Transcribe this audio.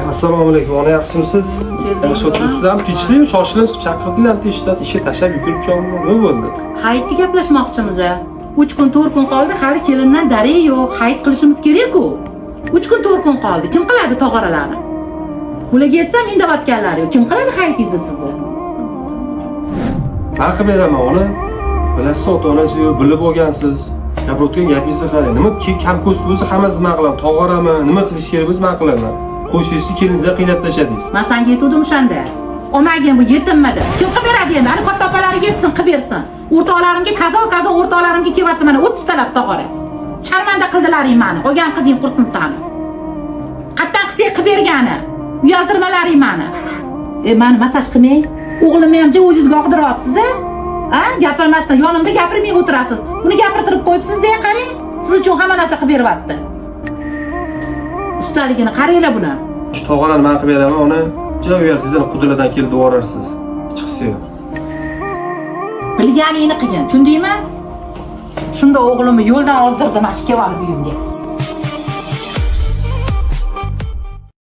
Assalomu alaykum, ona, yaxshimisiz? Yaxshi o'tiribsizlarmi? Tinchlikmi? Shoshilinch chiqib chaqirdinglar, ishdan ishga tashlab yugurib keldim. Nima bo'ldi? Hayitni gaplashmoqchimiz. 3 kun, 4 kun qoldi, hali kelindan darak yo'q. Hayit qilishimiz kerak-ku. 3 kun, 4 kun qoldi. Kim qiladi tog'oralarni? Ularga aytsam, indamayotganlari yo'q. Kim qiladi hayitingizni sizni? Man qilib beraman, ona. Bilasiz, ota onasi yo'q, bilib olgansiz. Gapirayotgan gapingizni qarang. Nima kam ko'st bo'lsa, hammasini man qilaman. Tog'orami, nima qilish kerak bo'lsa, man qilaman. Qo'ysangiz, keliningizni qiynab tashladingiz. Man sanga aytuvdim o'shanda. Olmagin, bu yetimmi deb. Kim qilib beradi endi? Hali katta opalariga aytsin, qilib bersin. O'rtoqlarimga kazo kazo o'rtoqlarimga kelyapti mana 30 talab tog'ora. Sharmanda qildilaring mani. Olgan qizing qursin sani. Qattan qilsak qilib bergani. Uyaltirmalaring mani. E, mani massaj qilmang. O'g'limni ham o'zingizga og'diryapsiz, a? A, gapirmasdan yonimda gapirmay o'tirasiz. Uni gapirtirib qo'yibsiz deya qarang. Siz uchun hamma narsa qilib beryapti. Ustaligini qaranglar buni. Shu tog'orani man qilib beraman, ona. Ja uyalsangiz, ana qudilardan kelib yuborarsiz. Chiqsa yo'q. Bilganingni qilgin, tushundingmi? Shunda o'g'limni yo'ldan ozdirdim, mana shu kelib uyimga.